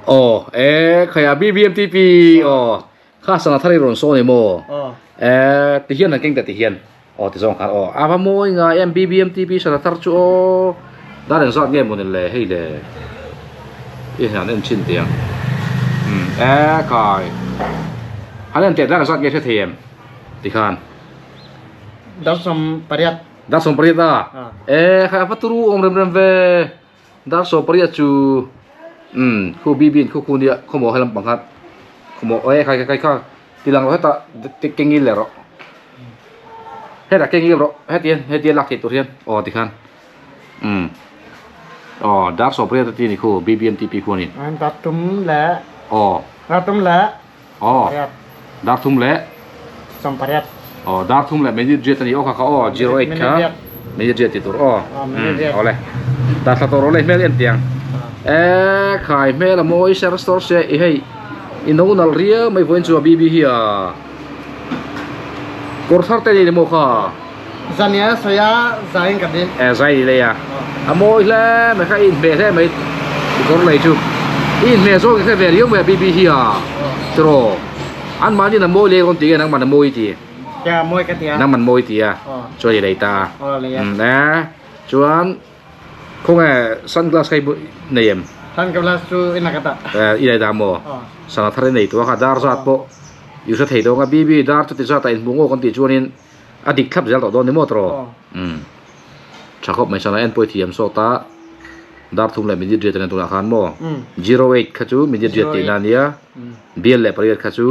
Aw e khaia BBMTP aw kha sana thar i rawn sawn emaw e ti hian an keng ta ti hian aw ti zawng khan aw a va mawi ngai em BBMTP sana thar chu aw dar engzat nge mawni le hei le i han en chhin teh ang umm e khai han en teh dar engzat nge hre thei em ti khan. Dar 18. Dar 18 a e khai a va turu awm rem rem ve. Dar 18 chu umm khu BB in khu khu nia khawmaw he lampang khan khawmaw e khai khai kha ti lang lo hetah keng il leh rawh hetah keng il rawh heti hian heti lak theih tur hian aw ti khan umm aw dar 18 a ti a ni khu BBMTP khu a ni. Dar tum leh aw dar tum leh aw dar thum leh 18 aw dar thum leh minute riat a ni aw kha kha aw 08 kha minute riat tih tur aw aw le dah thla tawh rawh le hmel en tiang e khai hmel a mawi ser sawr se i hei i no nalh riau mai vawiin chu a BB hi a kawr thar te ni maw kha zania sawi a zai in ka dil e zai ni lei a a mawi hle mai kha i inhmeh hle mai i kawr lei chu i inhmeh zawk i hre ve riau mai a BB hi a tiraw an mahni in a mawi lei rawn ti nge nangman a mawi ti ya mawi ka ti a nangman mawi ti a chuan i lei ta a e chuan khawnge sunglass kha i nei em sunglass chu i na ka dah e i lei dah maw sana thar i nei tawh a kha dar zat pawh i hre thei dawn a BB dar chuti zat ah inhmuh ngawk an tih chuanin a dik thlap zel tawh dawn ni maw tawh umm tha khawp mai sana en pawh i thiam sawt a dar thum leh minute riat a nen tunah khan maw 08 kha chu minute riat tihna a nia bial leh pariat kha chu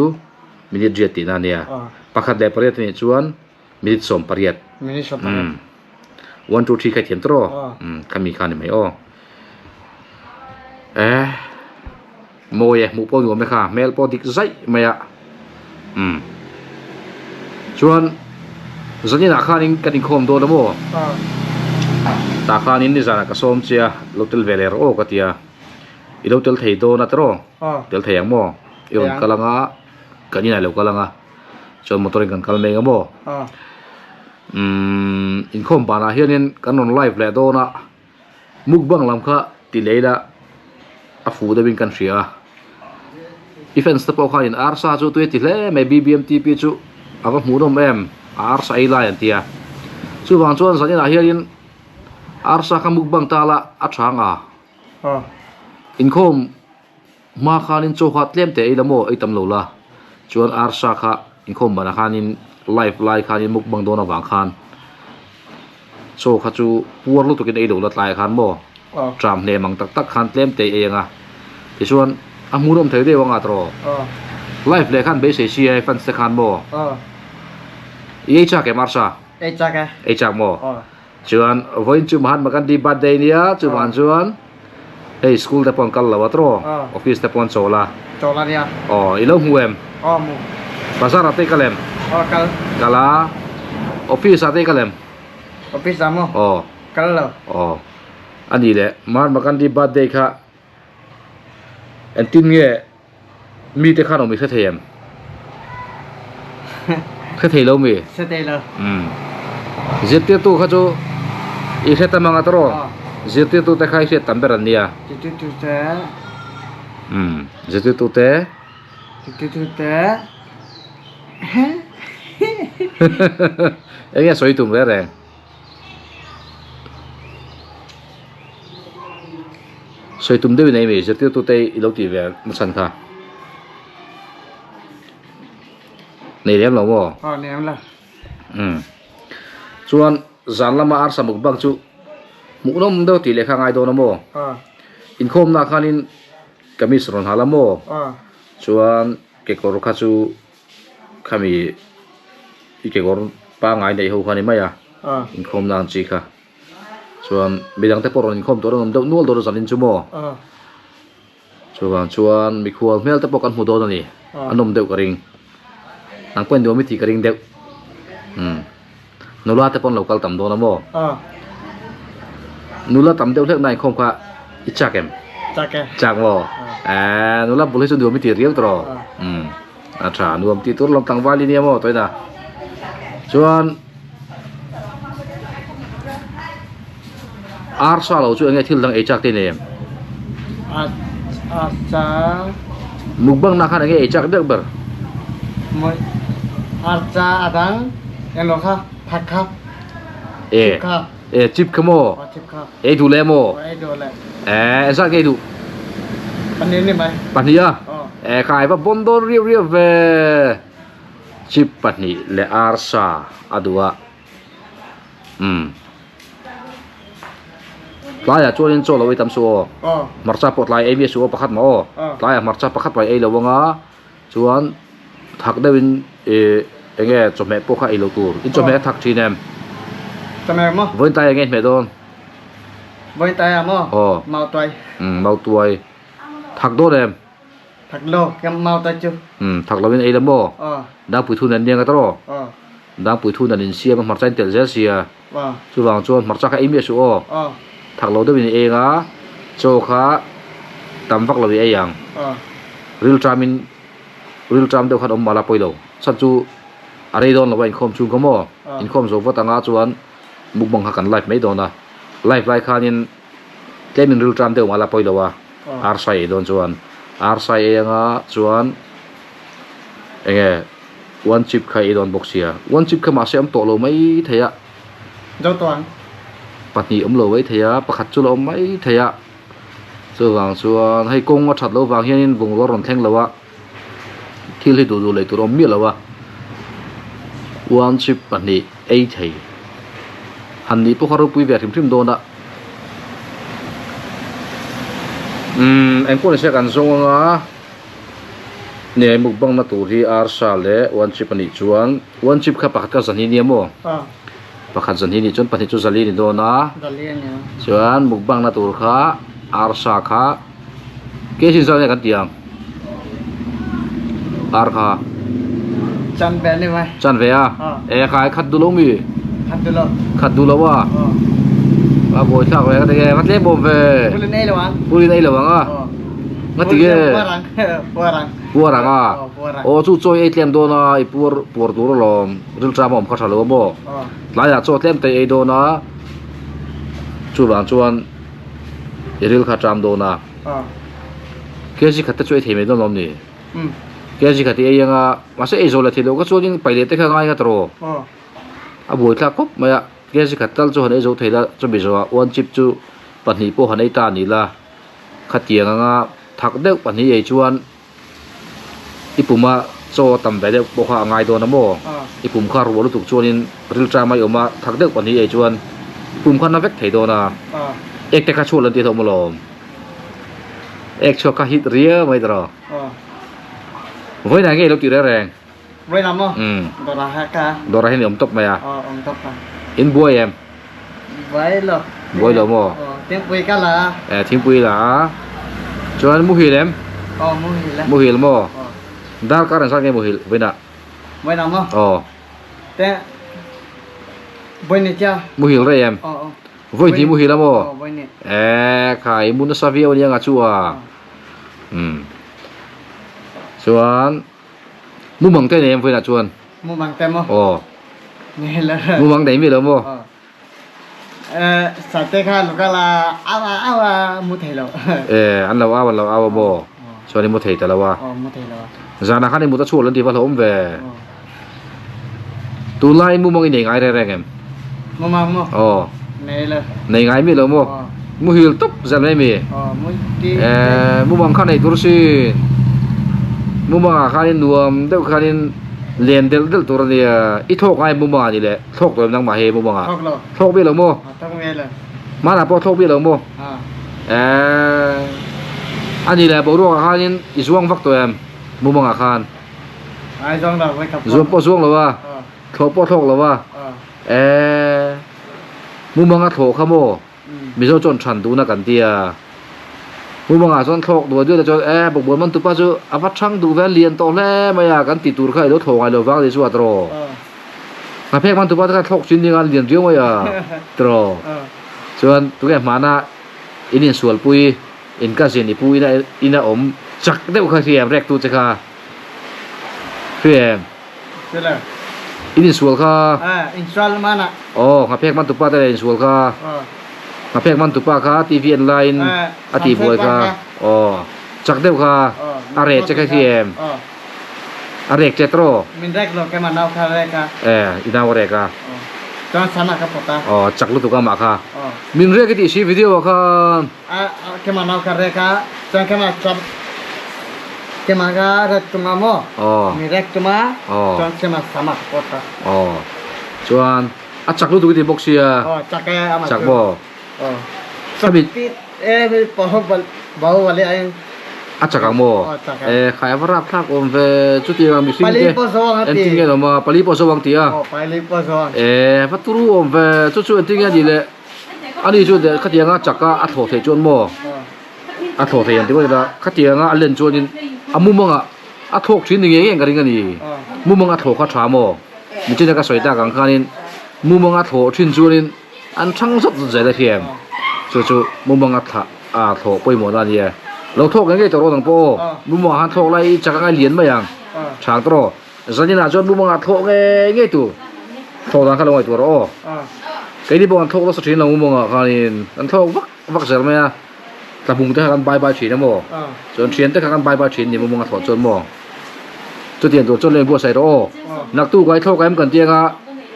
minute riat tihna a nia pakhat leh pariat a nih chuan minute 18 umm 1 2 3 kha i thiam tawh rawh umm khami kha a ni mai aw eh Mawi e, hmuh pawh nuam e kha, hmel pawh dik zaih mai a, umm chuan zaninah khanin kan inkhawm dawn a maw? Tah khanin nizanah ka sawm che a, lo tel ve leh rawh aw ka ti a, i lo tel thei dawn a tiraw? Tel thei ang maw? I rawn kal ang a, kan inah i lo kal ang a, chuan motor in kan kal mek a maw? Umm inkhawm banah hianin kan rawn live leh dawn a. Mukbang lam kha ti leh ila a fuh deuhin kan hria a, i fans te pawh khanin arsa chu tui a ti hle mai BBMTP chu a va hmuhnawm em a arsa ei lai an ti a, chuvang chuan zaninah hianin arsa kha mukbang ta la a tha ang a, inkhawm hma khanin chaw kha tlem teh ei la maw ei tam lo la, chuan arsa kha inkhawm banah khanin live lai khanin mukbang dawn avang khan chaw kha chu puar lutukin ei lo la tlaiah khan maw tram hnem ang tak tak khan tlem te ei ang a tichuan a hmuhnawm thei deuh anga tawh live leh khan beisei si a fans te khan maw i ei chak em arsa ei chak e ei chak maw chuan vawiin chu Mahatma Gandhi birthday nia chuvang chuan hei school te pawh an kal lo a tawh office te pawh an chawl a chawl a nia aw i lo hmu em aw hmu bazar ah te i kal em aw kal kal a office ah te i kal em office ah maw aw kal lo aw a nih leh Mahatma Gandhi birthday kha engtin nge mi te khan awm i hre thei em hre thei lo mi hre thei lo umm zirtirtu kha chu i hre tam anga tawh zirtirtu te kha i hriat tam ber an nia zirtirtu te umm zirtirtu te zirtirtu te eng nge sawi tum reng reng. Sawi tum deuhin a imi zirtirtute i lo tih ve nachhan kha nei lem lo maw? Aw nei lem lo. Umm chuan zan lama arsa mukbang chu hmuhnawm deuh tih leh kha a ngai dawn a maw? Aw. Inkhawmna khanin kamis rawn hal a maw? Aw. Chuan kekawr kha chu khami i kekawr pangngai neih ho kha a ni mai a inkhawmna ang chi kha. Chuan midang te pawh rawn inkhawm tur an awm deuh nual dawn a zanin chu maw? Chuvang chuan mikhual hmel te pawh kan hmu dawn a ni. An awm deuh ka ring. Nang pawhin nuam i tih ka ring deuh. Umm. Nula te pawh an lo kal tam dawn a maw? Nula tam deuh hlek na inkhawm kha i chak em? Chak e. Chak maw? Eeh nula bul hi chu nuam i tih riau tawh. Umm. A tha nuam tih tur lam tlangval i nia maw tawina. Chuan arsa lo chu enge thil dang ei chak te nei em? A Arsa. Mukbang na khan enge ei chak deuh ber? Arsa a dang englo kha thak kha. E. Chip kha. E chip kha maw? Aw chip kha. Ei duh leh maw? Aw ei duh leh. E engzat nge ei duh? Pahnih ni mai. Pahnih a? Aw. E khai va bawn dawn riau riau ve. Chip pahnih leh arsa a duh a. Umm. Tlaiah chuanin chaw lo ei tam suh aw. Hmarcha pawh tlai ei miah suh aw pakhat mah aw. Tlaiah hmarcha pakhat pawh ei lo anga chuan thak deuhin ih eng nge chawhmeh pawh kha ei lo tur. In chawhmeh a thak thin em? Chawhmeh maw? Vawiin tlaiah eng nge hmeh dawn? Vawiin tlaiah maw? Aw. Mautuai. Umm mautuai. Thak dawn em? Thak lo, ka mau ta chu. Umm, thak lo in ei la maw? Aw. Dangpui thu nen nia ka tawh. Aw. Dangpui thu nen in siam a hmarcha in telh zel sia. Aw. Chuvang chuan hmarcha kha ei miah suh aw. Aw. Thak lo deuh in i eng a, chaw kha tam vak lo i ei ang. Aw. Rilṭam in, rilṭam deuh khan awm mah la pawi lo. Chhan chu a rei dawn lo a inkhawm chhung kha maw? Aw. Inkhawm zo vat anga chuan mukbang kha kan live mai dawn a. Live lai khanin tlem in rilṭam deuh mah la pawi lo a. Arsa ei dawn chuan arsa ei anga chuan enge one chip kha ei dawn bawk sia one chip kha mahse awm tawh lo mai thei a pahnih awm lo mai thei a pakhat chu la awm mai thei a chuvang chuan hei kawng a that loh vang hianin bungrua rawn thleng lo a thil hi duh duh lei tur a awm miah lo a one chip pahnih ei thei han nih pawh kha ropui ve hrim hrim dawn a. Umm engpawh ni se kan zawng anga nge mukbang na tur hi arsa leh one chip anih chuan one chip kha pakhat kha zahnih nia maw pakhat zahnih nih chuan pahnih chu zali ni dawn a chuan mukbang na tur kha arsa kha kg zat nge kan tih ang ar kha chanve ani mai chanve a e khai khat duh lo mi khat duh lo khat duh lo a a buai thlak ve ka ti nge va tlem awm ve pulin ei lo ang pulin ei lo ang a nga ti nge puar ang puar ang puar ang a aw chu chaw ei tlem dawn a i puar puar tur alawm rilṭam a awm kha tha lo a maw tlaiah chaw tlem te ei dawn a chuvang chuan i ril kha ṭam dawn a. Kg khat te chu ei thei mai dawn lawm ni? Kg khat i ei anga mahse ei zawh leh theih loh kha chuanin paih leh te kha ngai nga tawh a buai thlak khawp mai a kg khat tal chu han ei zo thei la chumi zawhah one chip chu pahnih pawh han ei ta a ni la khatiang anga thak deuh pahnih ei chuan i puma chaw a tam ve deuh pawh kha a ngai dawn a maw i pum kha ruah lutuk chuanin rilṭam a i awm a thak deuh pahnih ei chuan pum kha na vek thei dawn a ek te kha chhuah lan tih a hlauh maw lawm. Ek chhuak kha hit riau mai tawh rawh. Vawiinah nge i lo tih reng reng? Vawiinah maw? Dawrah ha ka. Dawrah hian i awm tawp mai a. Aw awm tawp a. In buai em? Buai lo. Buai lo maw? Aw thingpui ka la a. Eh thingpui la a. Chuan muhil em? Aw muhil e. Muhil maw? Aw. Darkar engzat nge muhil vawiinah? Vawiinah maw? Aw. Te vawiin chia. Muhil rei em? Aw aw. Vawi hnih muhil a maw? Eee khai i mu nasa viau ania nga chu a. Umm. Chuan mumang te nei em vawiinah chuan? Mumang te maw? Aw. Nei lo. Mumang nei mi lo maw? Aw. Eee sate kha lo kal a au a au a mu thei lo. Eee an lo au an lo au a maw? Chuan i mu thei ta lo a. Aw mu thei lo a. Zanah khan i mut a chhuak lo an tih va hlauhawm ve. Aw. Tunlai mumang i nei ngai reng reng em? Mumang maw? Aw. Nei lo. Nei ngai mi lo maw? Aw. Muhil tawp zel mai mi? Aw, mu ti. Eh, mumang kha nei tur sin. Mumangah khanin nuam deuh khanin len delh delh tur a nia. I thlawk ngai mumang ah ni le? Thlawk lo em nangmah hi mumangah? Thlawk lo. Thlawk bik lo maw? Aw, thlawk mi lo. Hmanah pawh thlawk bik lo maw? Aw. Eh, a ni le boruakah khanin i zuang vak tawh em mumangah khan? Zuam pawh zuang lo a, thlawh pawh thlawk lo a, eeh mumang a thlawh kha maw Mizo chuan than duhna kan ti a, mumang ah chuan thlawk duah duah te chuan eh bawkbawn man tupa chu a va thang duh ve a lian tawh hle mai a kan ti tur kha i lo thlawh ngai lo vang ti chu a tawh hnaphek man tupa te khan thlawk chin ding a lian riau mai a tawh chuan tunge hmana in insualpui in cousin i pu ina ina awm chak deuh kha hriam rek tu che kha. Hriam. Sila. In insual kha. Ah, insual mana. Oh, ngaphek man tupa te insual kha. Oh. Ngaphek man tupa kha TV en laiin Eh, a ti buai kha. Oh. Chak deuh kha a rek che kha hi em? A rek che tawh? Min rek lo keimah nau kha rek a. E, i nau a rek a. Chuan sana ka pawt a. Aw, chak lutuk a mah kha. Min rek i tih si video ah khan. A, keimah nau kha rek a, chuan keimah chak keimah kha rek tum a maw? Min rek tum a, chuan keimah sama ka pawt a. Aw, chuan a chak lutuk i tih bawk sia. Aw, chak e amah chu. Chak maw? Aw. Chak tit e mi bahubali bahubali aiin. A chak ang maw? Aw chak ang. E khai a va rap thlak awm ve chutiang ang mihring te. Pali pawh zo ang a ti. Engtin nge an awm a pali pawh zo ang ti a. Aw pali pawh zo ang. E va turu awm ve chu chu engtin nge a nih le ani chu khatiang a chak a a thlawh theih chuan maw a thlawh thei ang ti ngawt ila khatiang a a len chuanin a mumang ah a thlawk thin ni ngei ngei ang ka ring a ni mumang a thlawh kha tha maw nichina ka sawi tak ang khanin mumang a thlawh thin chuanin. An thang zawt zawt zel a hian chu chu mumang a thlah a thlawh pawimawh na a nia. Lo thlawk ngei ngei tawh rawh nang pawh aw. Mumang ah khan thlawk lai i chak anga lian mai ang. Chhang tawh rawh. Zanin ah chuan mumang ah thlawh ngei ngei tur thlawh dan kha lo ngaihtuah rawh aw. Keini pawh kan thlawk nasa thin lo mumang ah khanin kan thlawk vak vak zel mai a. Tlabung te kha kan bye bye thin a maw. Chuan thian te kha kan bye bye thin ni mumang a thlawh chuan maw. Chutiang tur chuan leng buatsaih rawh aw. Naktuk ai thlawk em kan ti anga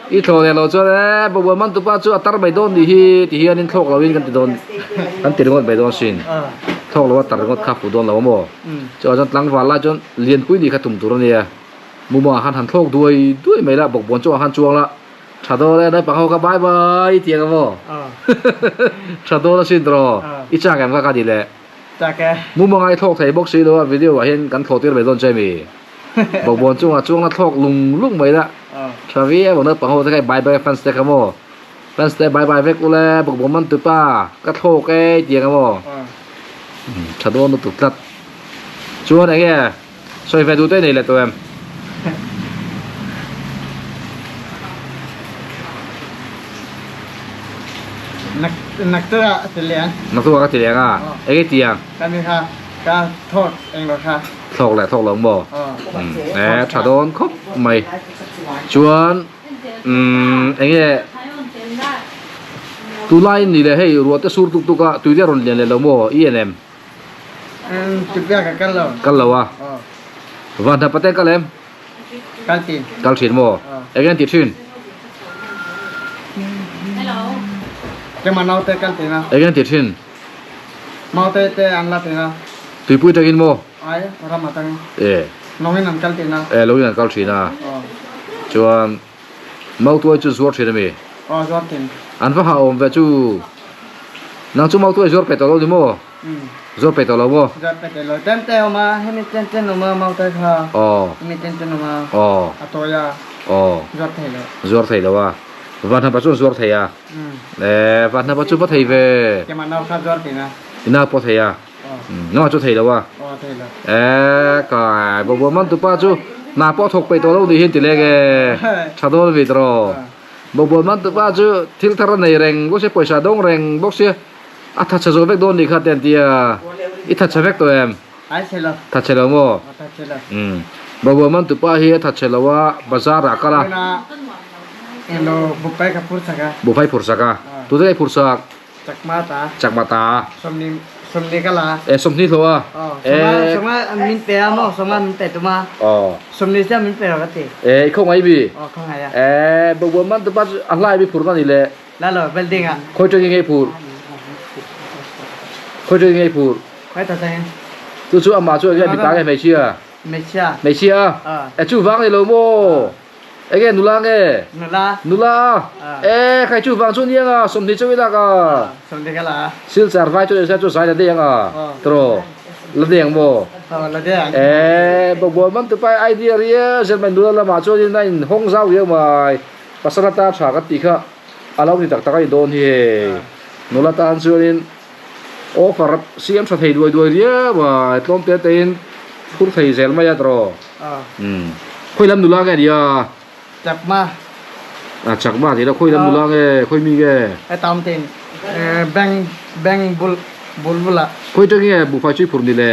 i thlawh leh loh chuan e Bawbuan man tupa chu a tar mai dawn nih hi ti hian in thlawk loin kan ti dawn kan ti ringawt mai dawn sin. Thlawk lo a tar ringawt kha fuh dawn lo a maw. Chuvang chuan tlangval lai chuan lianpui nih kha tum tur a nia. Mumangah khan han thlawk duai duai mai la Bawkbawn chungah khan chuang la tha dawn e naupang ho kha bye bye ti ang a maw. Tha dawn asin tawh i chak em kha ka ti leh. Tak e. Mumanga i thlawk thei bawk si lo a video ah hian kan thlawh tir mai dawn che mi. Bawkbawn chungah chuang la thlawk lung lung mai la. Tha viau ang naupang ho te kha bye bye fans te kha maw. Fans te bye bye vek ule bawkbawn man tupa ka thlawk e ti ang a maw. Tha dawn lutuk tlat. Chuan eng nge sawi ve duh te nei leh tawh em? Nak nak tu ah ti liang. Nak tu ah ka ti liang a. Eng nge ti ang? Ka mi kha ka thawk eng lo kha. Thawk leh thawk lo maw? E tha dawn khawp mai. Chuan umm eng nge tunlai ni leh hei ruah te sur tuk tuk a tui te a rawn lian leh lo maw i en em? Tupia ka kal lo. Kal lo a. Van hna paten kal em? Kal thin. Kal thin maw? Eng nge an ti thin? Keimah naute kal thin a. Eng nge an ti thin? Naute te an la thin a. Tuipui tangin maw? Ai, ram atangin. E. Lawngin an kal thin a. E, lawngin an kal thin a. Chuan Mautuai chu zuar thin a mi? Aw zuar thin. An va hah awm ve chu. Nang chu mautuai zuar pe tawh lo ni maw? Zuar pe tawh lo maw? Zuar pe tawh lo. Tlem te awm a, hemi tlem tlem awm a mautuai kha. Aw. Hemi tlem tlem awm a. Aw. A tawi a. Aw. Zuar thei lo. Zuar thei lo a. Vanhnapa chuan zuar thei a. E vanhnapa chu va thei ve. Keimah nau kha zuar thin a. I nau pawh thei a. Nau chu thei lo a. Aw thei lo. E kai bobo man tupa chu hna pawh thawk peih tawh lo ni hian ti leng e. Tha dawn ve tawh. Bobo man tupa chu thil thar a nei reng bawk sia pawisa dawng reng bawk sia a thatchhe zawh vek dawn ni kha te an ti a. I thatchhe vek tawh em? Ai chhe lo. Thatchhe lo maw? Aw thatchhe lo. Bobo man tupa hi a thatchhe lo a bazar ah kal a. Tuna eng lo buhfai ka phur sak a. Buhfai phur sak a. Tute i phur sak? Chakma ta. Chakma ta. Sawmhnih sawmhnih ka la. E sawmhnih hlawh a. Aw sawma sawma min pe a maw sawma min pe tum a. Aw. Sawmhnih chiah min pe rawh ka ti. E i khawngaih mi? Aw khawngaih a. E bobuan man tupa chu a hlai mi phur na ni le. La lo building ah. Khawi tangin nge i phur? Khawi tangin nge i phur? Khawi ta tangin. Chu chu amah chu enge mipa nge hmeichhia? Hmeichhia. Hmeichhia a? E chu vang ni lo maw? Enge nula nge? Nula. Nula a? E khai chu vang chu ni anga 20 chu i lak a. 20 ka la a. Silchar vai chu chu zai la dei anga. Tro. La dei ang maw? Aw la dei ang. E bawkbawn man tupa idea ria zel mai nula lamah chuan in a in hawng zau riau mai. Pasal ata tha kan tih kha a lo ni tak tak a ni dawn hi hei. Nula tan chuan in offer siam tha thei duai duai riau a tlawm te te in phur thei zel mai a tawh umm khawi lam nula nge nia Chakma a Chakma tih lo khawi lam nula nge khawi mi nge e tam tin bank bank bul bul bula khawi tang nge buhfai chu i phur ni le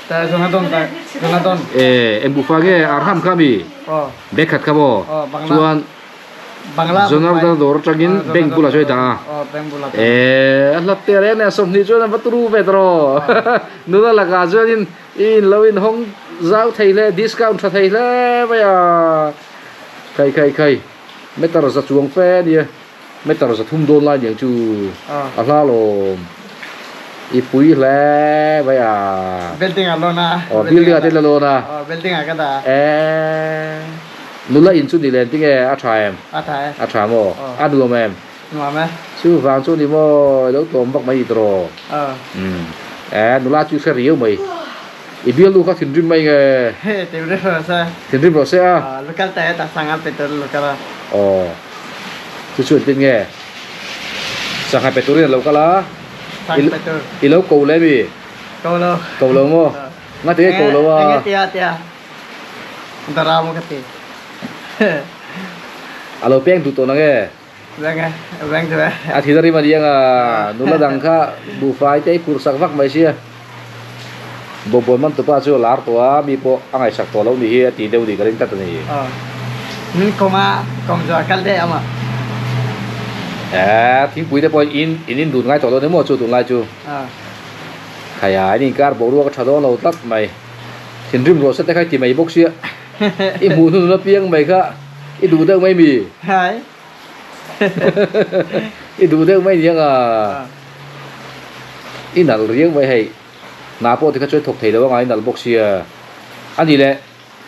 ta Jonadon ta Jonadon e eng buhfai nge arham kha mi aw bag khat kha maw aw bangla chuan. Bangla Janardana dawr atangin bank bulah chuan i dah a. Aw bank bulah chuan. Eee a hlat teh reng nen 20 chuan a va turu ve tawh nula lakah chuanin i in lo inhawng zau thei hle discount tha thei hle mai a khai khai khai meter za chuang fe a nia meter za thum dawn lai niang chu a hla lawm i pui hle mai a. Building ah lawn a. Aw building ah te la lawn a. Aw building ah ka dah a. Eee. Nula in chu ni len tinge a tha em? A tha e. A tha maw? Aw. A nuam em? Nuam e. Chu vang chu ni maw i lo tlawm vak mai ni tawh? Aw. Umm. E nula chu i hre riau mai. I bialnu kha thinrim mai nge? He thinrim rawh se. Thinrim rawh se a? Aw local ta heta sangha pe tur local a. Aw. Chu chu engtin nge? Sangha pe turin a lo kal a? Sangha pe tur. I lo ko le mi? Ko lo. Ko lo maw? Ngati nge ko lo a? Enge tia tia. Dara maw ka ti. A lo peng duh tawh nang e. Veng e, veng chu e. A thil a rim a ni ang a, nula dang kha buhfai te i phur sak vak mai sia. Bawkbawn man tupa chu a lar tawh a, mi pawh a ngaihsak tawh lo ni hi a ti deuh ni ka ring tlat a ni. Aw, min kawm a, kawm chu a kal daih a maw. E, thingpui te pawh in in in dun ngai tawh lo ni maw chu tunlai chu. Aw. Khaia, in inkar boruak a tha dawn lo tlat mai. Thinrim rawh se te kha i ti mai bawk sia, i hmuh hnun apiang mai kha i duh deuh mai mi? Hai. I duh deuh mai niang a, i nalh riau mai hei, hna pawh tikha chuan i thawk thei lo anga i nalh bawk sia. A nih leh,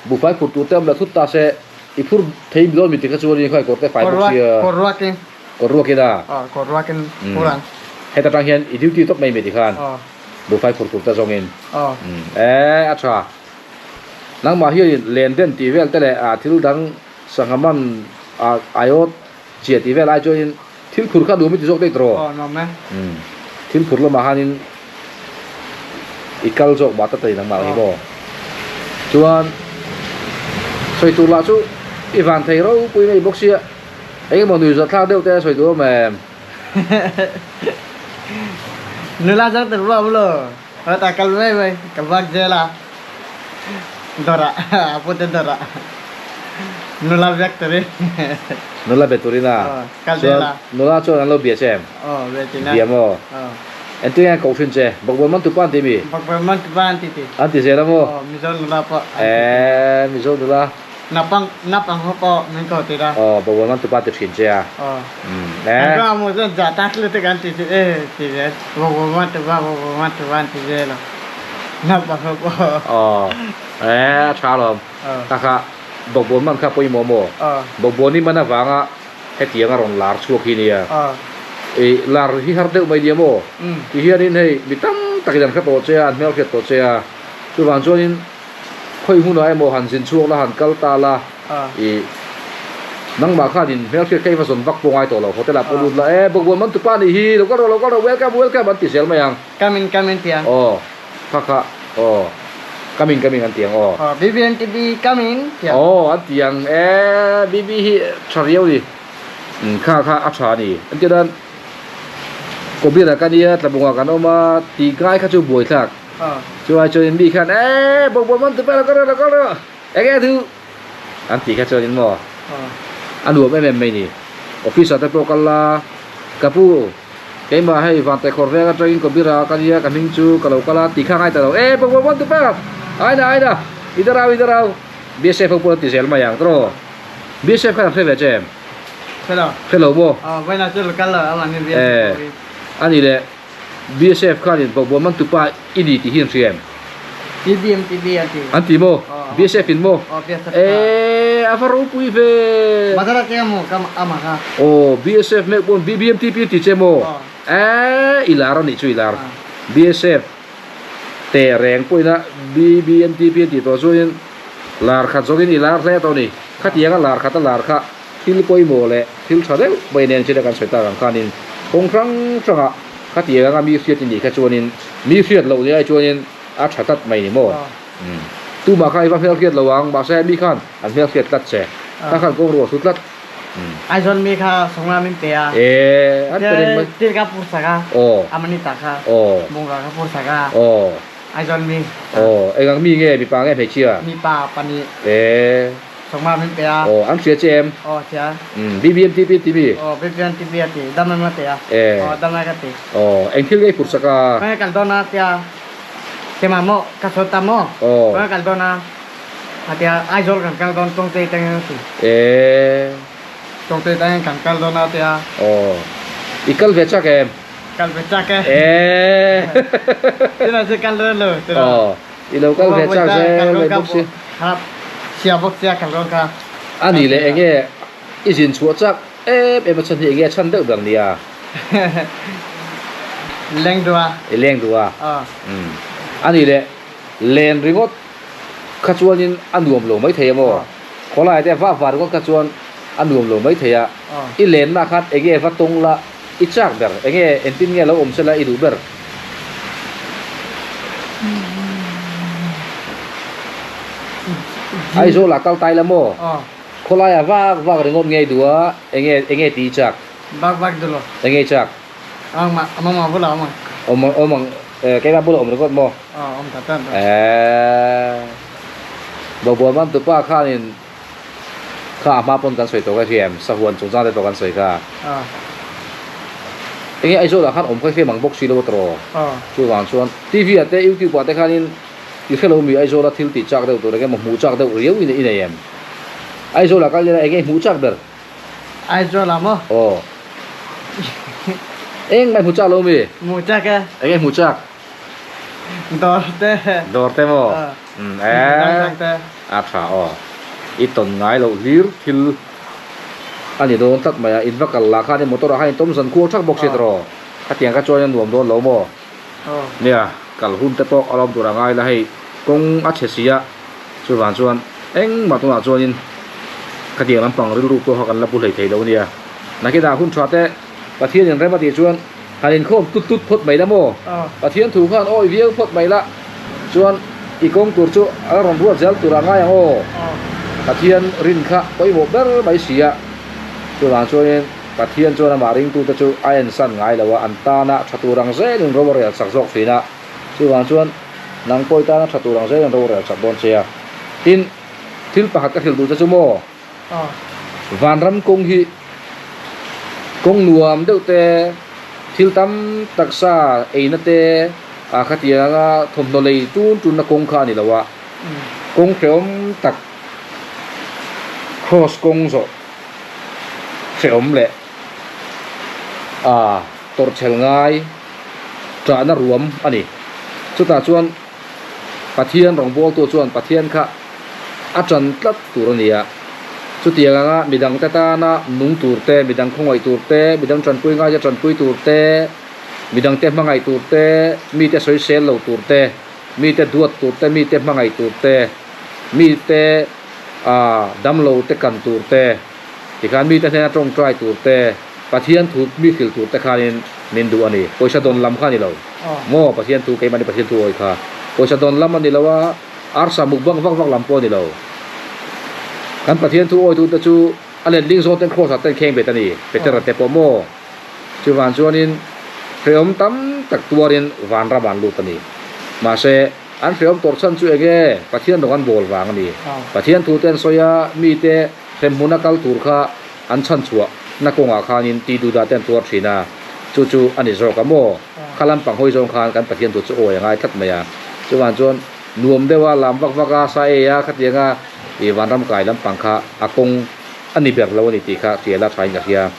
buhfai phur tur te awm la thut ta se, i phur thei dawn mi tikha chuan i khawi kawr te fai bawk sia. Kawr ruakin. Kawr ruakin a? Aw, kawr ruakin phur ang. Heta tang hian i duty tawp mai mi tikhan. Aw. Buhfai phur tur te zawngin. Aw. E, a tha. Nangmah hianin len den tih vel te leh a thil dang sangha man a aiawt chiah tih vel ai chuanin thil phur kha nuam i ti zawk daih tawh. Aw, nuam e. Thil phur lamah khanin i kal zawk mah ta ta ni nangmah hi maw. Chuan sawi tur lah chu i van thei ropui mai bawk sia engemaw nui zawh thlak deuh te sawi tur awm em. Nula zawk tur pawh a awm lo. Heta kal mai mai ka vak zel a dawrah a pute dawrah nula biak turin. Nula be turin a? Kal zel a. Nula chuan an lo bia che em? Aw bia chin a. Bia maw? Aw. Engtin nge an koh hrin che? Bawkbawn man tupa an ti mi? Bawkbawn man tupa an ti ti. An ti zel a maw? Aw Mizo nula pawh an ti ti. Eee Mizo nula. Napang napang ho pawh min ko tir a. Aw Bawkbawn man tupa ti thin che a. Aw. Umm eh. An ruah mu chuan zah tak lutuk an ti thin e ti zel. Bawkbawn man tupa bawkbawn man tupa an ti zel a. Napang ho pawh. Aw eh a tha alawm. Aw. Kha kha Bawkbawn man kha pawimawh maw? Aw. Bawkbawn i man avanga hetiang a rawn lar chhuak hi nia. Aw. I lar hi har deuh mai nia maw? Umm. Ti hianin hei mi tam takin an hre tawh che a, an hmelhriat tawh che a. Chuvang chuanin Khawi hunah emaw han zin chhuak la, han kal ta la, i nangmah khanin hmelhriat kha i va zawn vak pawh ngai tawh lo, hotel ah pawh lut la, e Bawkbawn man tupa nih hi, lo kal rawh, lo kal rawh, welcome, welcome an ti zel mai ang. Come in, come in ti ang. Aw, kha kha, aw, come in, come in an ti ang, aw. Aw, BBNTB come in ti ang. Aw, an ti ang, e BB hi tha riau ni, kha kha a tha a ni, an ti dan, Kawbira ka nia, Tlabungah kan awm a, tih ngai kha chu buaithlak. Chuai chuanin mi khan eee bawkbawn man tupa lo kal rawh lo kal rawh eng nge thu an tih kha chuanin maw a nuam em em mai ni. Office ah te pawh kal la ka pu keimah hei Vantekhawr veng atangin Kawbira ka nia ka hming chu ka lo kal a tih kha a ngai ta lo eee bawkbawn man tupa aina aina i darau i darau BSF ho pawh an ti zel mai ang tawh BSF khan an hre ve che em? Hre lo. Hre lo maw? Aw vawiinah chu lo kal lo amah ni BSF pawh hi. A ni le. BSF khanin bawkbawn man tupa i ni tih hi an hria em? BBMTB an ti. An ti maw? BSF in maw? Aw BSF kha. Eee a va ropui ve. Bazar ah cheng a maw ka amah kha. Aw BSF meuh pawn BBMTP an ti che maw? Aw. Eee i lar a nih chu i lar. BSF teh reng pawhin a BBMTP an tih tawh chuanin lar khat zawkin i lar hle tawh a ni. Khatianga lar khat a lar kha thil pawimawh leh thil tha deuh mai nen chila kan sawi tak ang khanin kawng hrang hrangah khatiang anga mi hriat i nih kha chuanin mi hriat loh ni ai chuanin a tha tlat mai ni maw? Umm tumah kha i va hmelhriat lo ang mahse mi khan an hmelhriat tlat che kha khan kawng ruah su tlat umm. Aizawl mi kha sawmnga min pe a. Eee an pe reng mai. Thil ka pur sak a. Aw. Amanita kha. Aw. Bungrua ka pur sak a. Aw. Aizawl mi. Aw engang mi nge mipa nge hmeichhia? Mipa pahnih. Eee. Sawma min pe a. Aw, an hria che em? Aw, hria. Umm, BBMTP an ti mi? Aw, BBMTP a ti. Dam em a ti a. E. Aw, dam e ka ti. Aw, eng thil nge i phurh sak a? Khawnge kal dawn a tia, Keimah maw ka sawi ta maw? Aw. Khawnge kal dawn a a tia, Aizawl kan kal dawn Tawngtei tangin a ti. E. Tawngtei tangin kan kal dawn a tia. Aw, i kal ve chak em? Kal ve chak e. E. Tunah chu kal dawn lo. Aw. I lo kal ve chak zel mai bawk si. Sia bawk sia kal rawn kha. A nih leh enge i zin chhuah chak em em a chhan hi enge a chhan deuh ber nia? Leng duh a. I leng duh a. Aw. Umm. A nih leh len ringawt kha chuanin a nuam lo mai thei a maw? Khawlai te vah vah ringawt kha chuan a nuam lo mai thei a. I lenna khan enge va tawng la I chak ber, enge entin nge lo awm sela i duh ber? Aizawl ah kal tai la maw? Khawlai ah vak vak ringawt nge i duh a, enge enge ti i chak? Vak vak duh lo. Enge i chak? Awm ang, awm ang bulah awm ang. Awm ang, awm ang, keimah bulah awm ringawt maw? Aw, awm ta tan ta. Eee, Bobual Mantupa khanin Kha a hma pawn kan sawi tawh ka hria em? Sahuan chungchang te pawh kan sawi kha. Enge Aizawl ah khan awm kha hriam ang bawk si lo a tawh. Chuvang chuan TV ah te YouTube ah te khanin i hre lo mi Aizawl a thil tih chak deuh tur enge maw hmuh chak deuh riau in i nei em? Aizawl ah kal ila enge i hmuh chak ber? Aizawl ah maw? Aw. Eng mai hmuh chak lo mi? Hmuh chak e. Enge hmuh chak? Dawr te. Dawr te maw? Umm e. A tha aw. I tawn ngai loh hlir thil a ni dawn tlat mai a, in va kal lah khan i motor ah khan in tawm zan kual thak bawk si tawh. Khatiang kha chuan a nuam dawn lo maw? Nia, kal hun te pawh a lawm tur a ngai la hei kawng a chhe si a, chuvang chuan engmah tunah chuanin khatiang lampang rilru pawh kha kan la pu hlei thei lo a nia. Nakinah hun tha te Pathian in rem a tih chuan han inkhawm tut tut phawt mai la maw? Pathian thu khan awi viau phawt mai la, chuan i kawng tur chu a rawn ruat zel tur a ngai ang aw. Pathian rin kha pawimawh ber mai si a, chuvang chuanin Pathian chuan amah ringtute chu a ensan ngai lo a, an tana tha tur ang zelin ro a rel chak zawk thin a, chuvang chuan nang pawh i tana tha tur ang zelin ro a rel chak dawn che a. Tin, thil pakhat ka hrilh duh che chu maw? Vanram kawng hi kawng nuam deuh te, thil tam tak sa eina te ah khatianga thawmhnaw lei tun tunna kawng kha a ni lo a, kawng hrehawm tak cross kawng zawh hrehawm leh ah tawrhchhel ngai ṭahna ruam a ni. Chutah chuan Pathian rawngbawltu chuan Pathian kha a ṭan tlat tur a ni a. Chutiang anga midangte tana nung tur te, midang khawngaih tur te, midang ṭanpui ngaia ṭanpui tur te, midangte hmangaih tur te, mite sawisel lo tur te, mite duat tur te, mite hmangaih tur te, mite damlo te kan tur te, tikhan mite hnena ṭawngṭai tur te, Pathian thu mi hrilh tur te khanin min duh a ni. Pawisa dawn lam kha a ni lo. Maw Pathian thu keimahni Pathian thu awi kha pawisa dawn lam a ni lo a, arsa mukbang vak vak lam pawh a ni lo. Kan Pathian thu awitute chu a letling zawn ten Kross ah ten kheng bet a ni, Petera te pawh maw? Chuvan chuanin hrehawm tam tak tuarin vanram ah an lut a ni. Mahse, an hrehawm tawrh chhan chu enge? Pathian rawng an bawl vang a ni. Pathian thu te an sawi a, mite hremhmuna kal tur kha an chhan chhuah na kawngah khanin tih duh dah te an tuar thin a, chu chu a ni zawk a maw? Kha lampang hawi zawng khan kan Pathian thu chu awi a ngai tlat mai a. Chuvan chuan nuam deuh a, lam vak vak a, sa ei a, khatianga ih vanram kai lampang kha a kawng a ni ber lo a ni tih kha hrial a thain ka hria.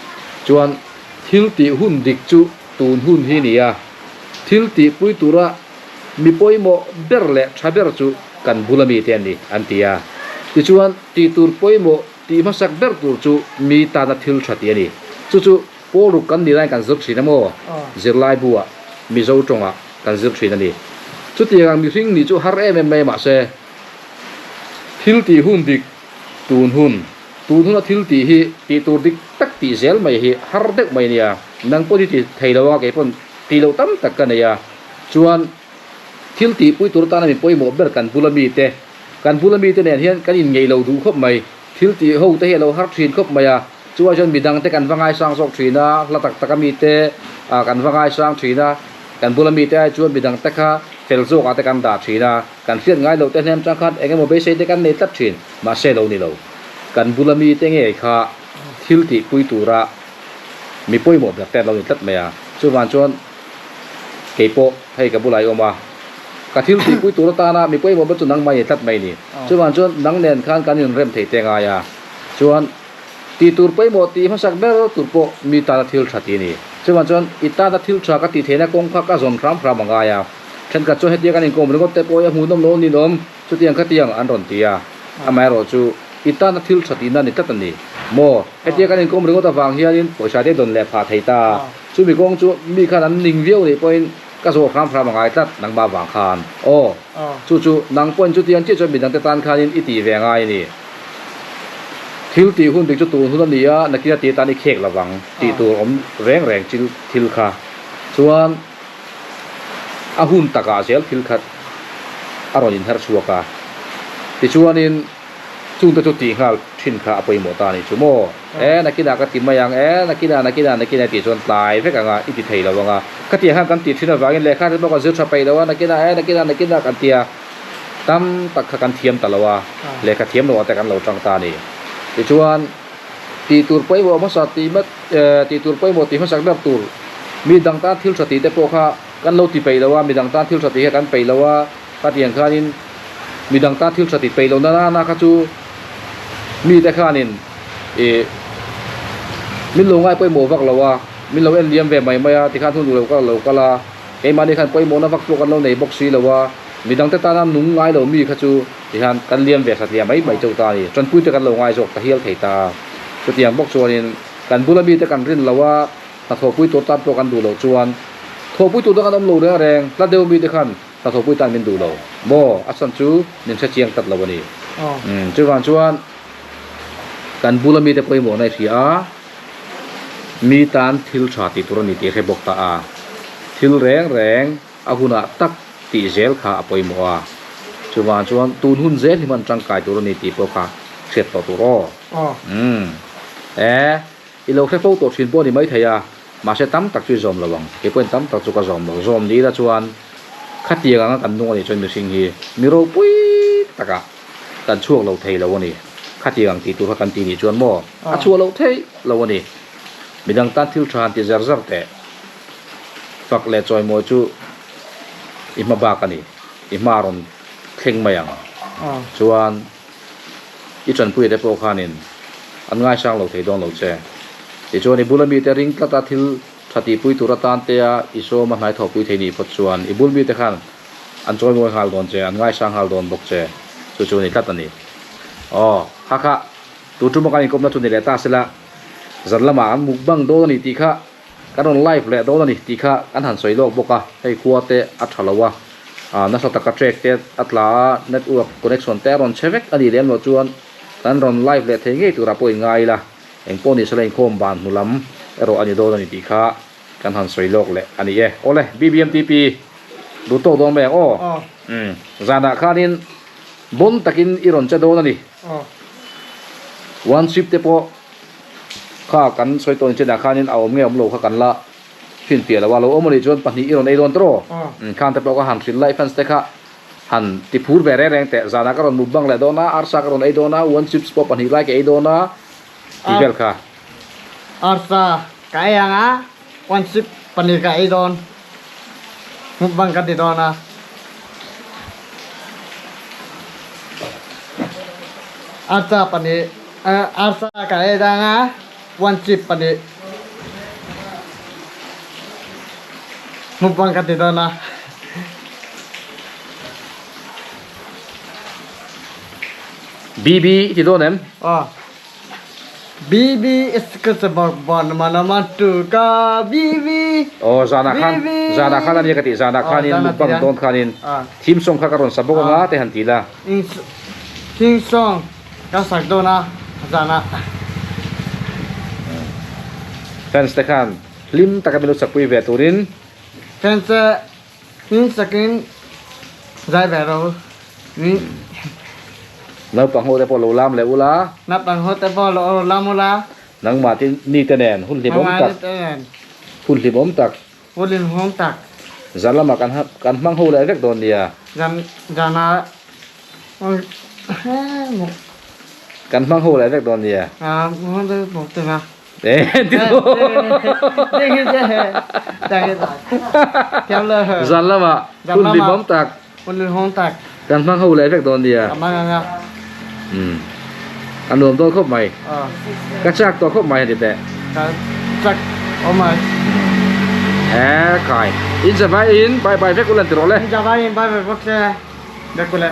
Chuan thil tih hun dik chu tun hun hi ni a, thil tih pui tura mi pawimawh ber leh tha ber chu kan bula mite an ni an ti a. Tichuan tih tur pawimawh Tih hmasak ber tur chu mi tana thil tha tih a ni. Chu chu pawl ruk kan nih laiin kan zir thin a maw? Zirlai buah Mizo tawngah kan zir thin a ni. Chutiang ang mihring nih chu har em em mai mahse thil tih hun dik tun hun, tun huna thil tih hi tih tur dik tak tih zel mai hi har deuh mai a nia. Nang pawh hi ti thei lo a, kei pawn tih loh tam tak ka nei a. Chuan thil tihpui tur atana mi pawimawh ber kan bula mite Kan bula mite nen hian kan inngeih lo duh khawp mai. Thil tih ho te hi a lo har thin khawp mai a, chuai chuan midang te kan va ngaisang zawk thin a, hla tak taka mite ah kan va ngaisang thin a, kan bula mite ai chuan midang te kha fel zawk ah te kan dah thin a, kan hriat ngai loh te hnem chang khan eng emaw beisei te kan nei tlat thin, mahse lo ni lo. Kan bula mite ngei kha thil tihpui tura mi pawimawh ber te an lo ni tlat mai a. Chuvang chuan kei pawh hei ka bulah i awm a, ka thil tihpui tur atana mi pawimawh ber chu nangmah i ni tlat mai ni. Chuvang chuan nang nen khan kan inrem thei te ngai a, chuan tih tur pawimawh tih hmasak ber tur pawh mi tana thil tha tih a ni. Chuvang chuan i tana thil tha ka tih theihna kawng kha ka zawn hram hram a ngai a. Thenkhat chuan hetia kan inkawm ringawt te pawh hi a hmuhnawm lo ninawm. Chutiang khatiang an rawn ti a, amaherawhchu i tana thil tha tihna ni tlat a ni. Maw, hetia kan inkawm ringawt avang hianin pawisa te dawn leh phah thei ta. Chumi kawng chu mi khan an ning viau nih pawhin ka zawh hram hram a ngai tlat nangmah avang khan. Aw, chu chu nang pawhin chutiang chiah chuan midangte tan khanin i tih ve a ngai a ni. Thil tih hun dik chu tun hun a ni a, nakina tih atan i khek lovang tih tur awm reng reng thil kha chuan. A hun takah zel thil khat a rawn inher chhuak a, tichuanin chungte chu tih nghal thin kha a pawimawh ta a ni chu maw? E, nakinah ka ti mai ang, e, nakinah, nakinah, nakinah tih chuan tlai vek anga i ti thei lo ang a, khatiang khan kan tih thin avangin lehkha te pawh kan zir tha peih lo a, nakinah, e, nakinah, nakinah kan ti a, tam tak kha kan thiam ta lo a, lehkha thiam lo ah te kan lo tang ta a ni. Tichuan. Tih tur pawimawh hmasa tih mat tih tur pawimawh tih hmasak ber tur mi dang tan thil tha tih te pawh kha kan lo ti peih lo a, mi dang tan thil tha tih kha kan peih lo a, khatiang khanin mi dang tan thil tha tih peih lohna nana kha chu mite khanin ih min lo ngai pawimawh vak lo a, min lo en liam ve mai mai a tikhan hun lo kal lo kal a, keimahni khan pawimawhna vak pawh kan lo nei bawk si lo a, mi dangte tana nung ngai lo mi kha chu. Tihian kan liam ve hrat liam mai mai chauh ta a ni. Tanpui te kan lo ngai zawk ta hial thei ta a. Chutiang bawk chuanin kan bula mite kan rin lo a, hnathawhpui tur tan pawh kan duh loh chuan thawhpui tur dang an awm lo reng reng, hla deuh mite khan hnathawhpui tan min duh lo maw? A chhan chu min hre chiang tlat lo a ni. Chuvang chuan kan bula mite pawimawhna i hria a, mi tan thil tha tih tur a ni tih hre bawk ta a. Thil reng reng. A hunah tak tih zel kha a pawimawh a, chuvang chuan tun hun zel hi hman tangkai tur a ni tih pawh kha hriat tawh tur aw. Umm. E, i lo hre fo tawh thin pawh a ni maithei a, mahse tam tak chu i zawm lo ang, kei pawhin tam tak chu ka zawm lo, zawm ni ila chuan khatiang anga kan nung a nih chuan mihring hi mi ropui takah kan chhuak lo thei lo a ni, khatiang ang tih tur kha kan ti nih chuan maw a chhuah loh theih lo a ni, midang tan thil tha han ti zar zar teh. Fak leh chawimawi chu i hma bak a ni, i hma rawn thleng mai ang. Chuan i tanpuia te pawh khanin an ngaisang lo thei dawn lo che. Tichuan i bula mite ring tlata thil tha tihpui tur atan tea i sawma hnai thawhpui thei nih phawt chuan i bul mite khan an chawimawi nghal dawn che, an ngaisang nghal dawn bawk che. Chu chu a ni tlat a ni. Aw, kha kha, tu tuma kan inkawpna chu ni leh ta sela, zan lamah an mukbang dawn a ni tih kha Kan rawn live leh dawn a ni tih kha kan han sawi lawk bawk a, hei khua te a tha lo a, ah nasa taka track te a tla a, network connection te a rawn chhe vek a nih lem loh chuan kan rawn live leh thei ngei turah pawh in ngai ila, eng pawh ni sela inkhawm ban hnu lam erawh a ni dawn a ni tih kha kan han sawi lawk leh a ni e. Awle, BBMTP duh tawk dawn mai ang aw. Umm, zanah khanin bawn takin i rawn che dawn a ni. One sweep te pawh. Kha kan sawi tawn chenah khanin a awm nge awm lo kha kan la finfiah lo a, lo awm anih chuan pahnih i rawn ei dawn tawh aw? Khan te pawh ka han hrilh lai fans te kha han ti phur ve reng reng teh, zanah ka rawn mukbang leh dawn a, arsa ka rawn ei dawn a, one chips pawh pahnih lai ka ei dawn a tih vel kha. Arsa ka ei ang a, one chip pahnih ka ei dawn, mukbang ka ti dawn a. Arsa pahnih. Arsa ka ei dang a, one chip pahnih mukbang ka ti dawn a. BB i ti dawn em? Aw. BB iskasabakban manamatuka BB. Aw zanah khan zanah khan ania ka tih zanah khanin mukbang dawn khanin theme song kha ka rawn sa bawk anga te han ti la. Theme song Ka sak dawn a zanah. Fans te khan hlim taka min lo sakpui ve turin. Fans te hlim takin zai ve rawh u. Naupang ho te pawh lo lam leh ula. Naupang ho te pawh lo lam ula. Nangmah te ni te nen hun hlimawm tak. Hun hlimawm tak. Hun hlimawm tak. Zan lamah kan kan hmang ho leh vek dawn nia. Zan zanah. Kan hmang ho leh vek dawn nia. À, hmang te bawk te nga. Eh, ti lo. Zan lamah hun hlimawm tak. Hun hlimawm tak. Kan hmang ho leh vek dawn nia. Kan hmang anga. Um. A nuam dawn khawp mai. Ka chak tawh khawp mai heti teh. Ka chak awm mai. Eh, kai. In zavai in bye bye vek ulan ti rawh le. In zavai in bye bye vek se. Vek ule.